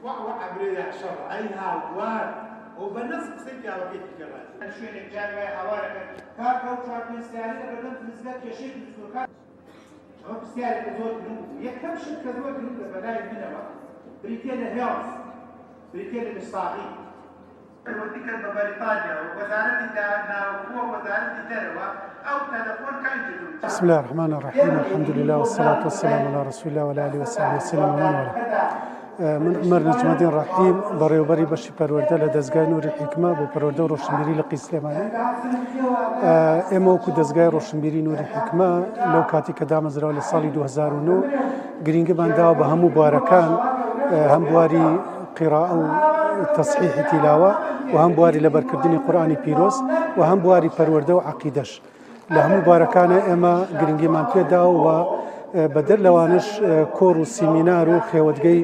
وع وع برێ یا شەڕ ئەی هاوار و بە نەس قسەی پیاوەکەی دیکە ڕازی. شوێنێک جاری وایە هاوارەکەن کاکە و چوار پێنج سەیارەی لە بەردەم فرسگا کێشەی دروستکردوە کاک ئەمە پرسیارێکە زۆر گرنگ بوو یەکەم شت کە زۆر گرنگە بەلای منەوە بریتیە لە health بریتیە لە لەشساغی. پەیوەندی کرد بە بەریتانیا و وەزارەتی ناوخۆ وەزارەتی دەرەوە ئەو تەلەفۆن کە ئینجا بسم الله الرحمن الرحیم الحمد لله والصلاة والسلام على رسول الله وعلى آله وصحبه وسلم ومن والاه من عمر نجمەدین ڕەحیم بەڕێوبەری بەشی پەروەردە لە دەستگای نوری حیکمە بۆ پەروەردە و ڕۆشنبیری لقی سلێمانی ئێمە وەکو دەستگای ڕۆشنبیری نوری حیکمە لەو کاتی کە دامەزراوە لە ساڵی 2009 گرنگیمان داوە بە هەموو بوارەکان هەم بواری قیراء و تەسحیحی تیلاوە و هەم بواری لەبەرکردنی قورئانی پیرۆز و هەم بواری پەروەردە و عەقیدەش لە هەموو بوارەکانە ئێمە گرنگیمان پێدا و بەدەر لەوانش کۆڕ و سیمینار و خێوەتگەی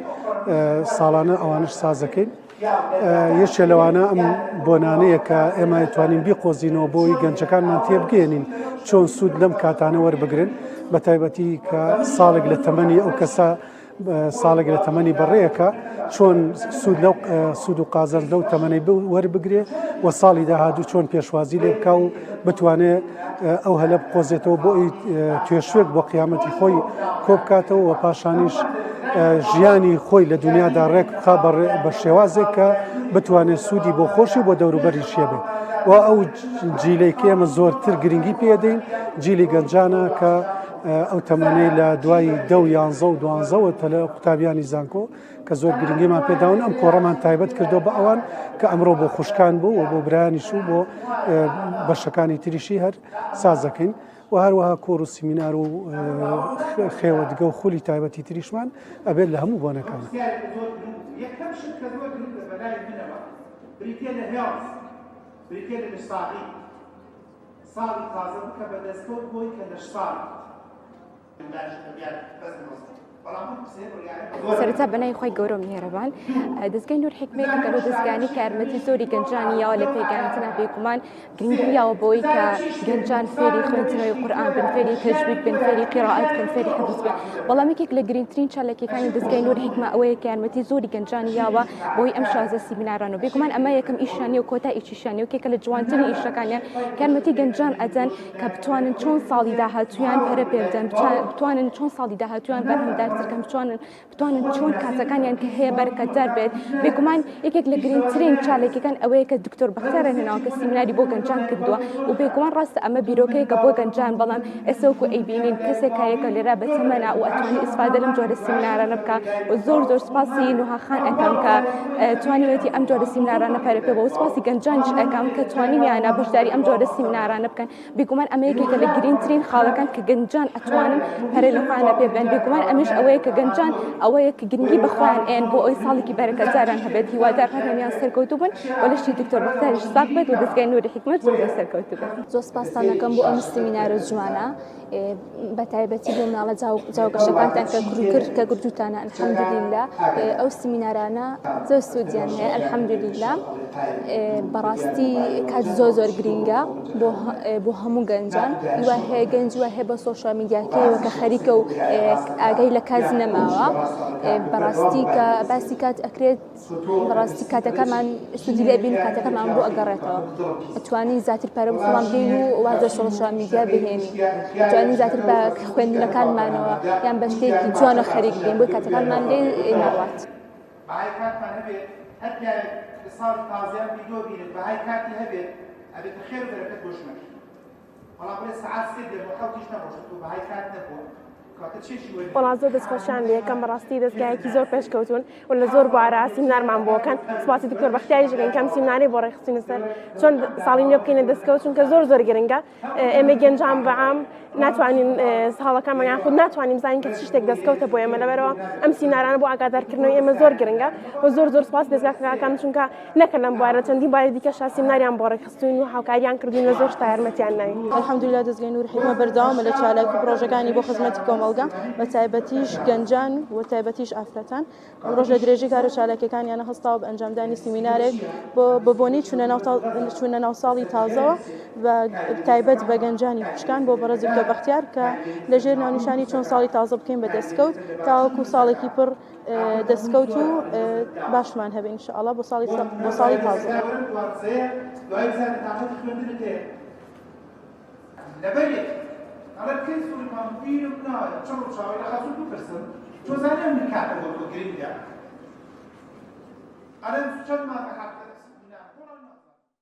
ساڵانە ئەوانش سازەکەین یەکێ لەوانە ئەم بۆنانەیە کە ئێمە توانین بیقۆزینەوە بۆی گەنجەکانمان تێبگەێنین چۆن سوود لەم کاتانە وەربگرن بە تایبەتی کە ساڵێک لە تەمەنی ئەو کەسە ساڵێک لە تەمەنی بەڕێیەکە چۆن سوود لەو سوود و قازانج لەو تەمەنەی وەربگرێ و ساڵی داهاتوو چۆن پێشوازی لێ بکا و بتوانێ ئەو هەلە بقۆزێتەوە بۆ ئەوی توێشوێک بۆ قیامەتی خۆی کۆبکاتەوە و پاشانیش ژیانی خۆی لە دنیادا ڕێک بخا بە شێوازێک کە بتوانێت سوودی بۆ خۆشی بۆ دەوروبەریشیە بێت و ئەو جیلەی کە ئێمە زۆرتر گرنگی پێدەین جیلی گەنجانە کە ئەو تەمەنەی لە دوای دە و یانزە و دوانزەوە تەلە قوتابیانی زانکۆ کە زۆر گرنگیمان پێداون ئەم کۆڕەمان تایبەت کردو بە ئەوان کە ئەمڕۆ بۆ خوشکان بوو و بۆ برایانیش و بۆ بەشەکانی تریشی هەر سازەکەین و هەروەها کۆڕ و سیمینار و خێوەتگە و خولی تایبەتی تریشمان ئەبێت لە هەموو بۆنەکان. یەکەم شت کە زۆر گرنگە بەلای منەوە بریتیە لە health بریتیە لە لەشساغی. ساڵی تازە بکە بە دەستکەوت بۆی کە لەشساغ بیت. سەرەتا بەناوی خوای گەورە و میهرەبان دەزگای نور حیکمە یەکێکە لەو دەزگانەی کە یارمەتی زۆری گەنجانی یاوە لە پێگەیاندنا بێگومان گرنگی یاوە بۆی کە گەنجان فێری خوێندنەوەی قورئان بن فێری تەجوید بن فێری قیرائەت بن فێری حفظ بن بەڵام یەکێک لە گرنگترین چالاکیەکانی دەزگای نور حیکمە ئەوەیە کە یارمەتی زۆری گەنجانی یاوە بۆی ئەم شازە سیمیناران و بێگومان ئەمە یەکەم ئیشیان نیە و کۆتا ئیشیشیان نیە و یەکێکە لە جوانترین ئیشەکانیان کە یارمەتی گەنجان ئەدەن کە بتوانن چۆن ساڵی داهاتوویان پەرە پێ بدەن بتوانن چۆن ساڵی داهاتوویان بەرهەمدارتر کەن بتوانن بتوانن چۆن کاتەکانیان کە هەیە بەرەکەتدار بێت بێگومان یەکێک لە گرنگترین چالاکیەکان ئەوەیە کە دکتۆر بەختیار هێناوە کە سیمیناری بۆ گەنجان کردووە و بێگومان ڕاستە ئەمە بیرۆکەیەکە بۆ گەنجان بەڵام ئێستا وەکو ئەیبینین کەسێک کایەکە لێرە بە تەمەنە و ئەتوانی ئیسفادە لەم جۆرە سیمینارانە بکە و زۆر زۆر سپاسی نوها خان ئەکەم کە توانیوێتی ئەم جۆرە سیمینارانە پەرە پێ بە و سپاسی گەنجانیش ئەکەم کە توانیویانە بەشداری ئەم جۆرە سیمینارانە بکەن بێگومان ئەمە یەکێکە لە گرنگترین خاڵەکان کە گەنجان ئەتوانن پەرە لە خۆیانە پێ بدەن بێگومان ئەمیش ئەوەیە کە گەنجان ئەوەیە کە گرنگی بە خۆیان ئێن بۆ ئەوی ساڵێکی بەرەکەتداران هەبێت هیوادار هەرهەمیان سەرکەوتوو بن و لەشی دکتۆر بەختیاریش ساغ بێت و دەزگای نوری حیکمەت زۆر زۆر سەرکەوتوو بێت. زۆر سپاستان دەکەم بۆ ئەم سمینارە جوانە بە تایبەتی بۆ مناڵە جاوگەشەکانتان کە کرد کە گردوتانە الحمدللە ئەو سمینارانە زۆر سوودیان هەیە الحمدللە بەڕاستی کات زۆر زۆر گرینگە بۆ بۆ هەموو گەنجان وا هەیە گەنج وا هەیە بە سۆشیال میدیاکەیەوە کە خەریکە و ئاگای لە کات نەماوە بەڕاستی کە باسی کات ئەکرێت بەڕاستی کاتەکەمان سوودی لێ بین کاتەکەمان بۆ ئەگەڕێتەوە ئەتوانین زیاتر پەرە بە خۆمان بین و واز لە سۆشیال میدیا بهێنین ئەتوانین زیاتر بە خوێندنەکانمانەوە یان بە شتێکی جوانە خەریک بین بۆی کاتەکانمان لێ ناڕوات. بەهای کاتمان هەبێت هەر پیاوێک لە ساڵی تازەیان ڤیدیۆ بینێت بەهای کاتی هەبێت ئەبێتە خێر و بەرەکەت بۆ ژنەکەی بەڵام بڵێ سەعات سێ دێم و حەوتیش نەڕۆشتە تۆ بەهای کات نەبووە کەواتە چێژی وەرنەگرت. وەڵا زۆر دەستخۆشیان لێ ئەکەم بەڕاستی دەزگایەکی زۆر پێشکەوتوون و لە زۆر بوارا سیمنارمان بۆ ئەکەن سوپاسی دکتۆر بەختیاریش ئەکەین کە ئەم سیمنارەی بۆ ڕێکخستوینە سەر چۆن ساڵی نوێ بکەینە دەستکەوت چونکە زۆر زۆر گرنگە ئێمەی گەنجان بەعام ناتوانین ساڵەکانمان یان خود ناتوانین بزانین کە چ شتێک دەستکەوتە بۆ ئێمە لەبەرەوە ئەم سیمنارانە بۆ ئاگادارکردنەوەی ئێمە زۆر گرنگە و زۆر زۆر سپاس دەزگاکەکان چونکە نەکە لەم بوارە چەندین بواری دیکە شا سیمناریان بۆ ڕێکخستوین و هاوکاریان کردوین لە زۆر شتا یارمەتیان ناوین. الحمدللە دەزگای نور حیکمە بەردەوامە لە چالاکی و پڕۆژەکانی بۆ خزمەتی کۆمەڵگا. کۆمەڵگا بە تایبەتیش گەنجان و تایبەتیش ئافرەتان. ئەمڕۆش لە درێژەی کارو چالاکیەکانیانە هەستاوە بە ئەنجامدانی سیمینارێک بۆ بە بۆنەی چوونە ناو ساڵی تازەوە بە تایبەت بە گەنجانی خوشکان بۆ بەڕێز دکتۆر بەختیار کە لەژێر ناونیشانی چۆن ساڵی تازە بکەین بە دەستکەوت تاوەکو ساڵێکی پڕ دەستکەوت و باشمان هەبێ ان شاء الله بۆ ساڵی بۆ ساڵی تازە. لەبەریەتی ئەڵێ کەی سوڵیڤان بیرم نایە چڕ و چاوەی لە خەسوو بپرسم تۆ زانی ئەم کاتە بۆ تۆ گرنگە ئەڵێم چەند مانگە حەق.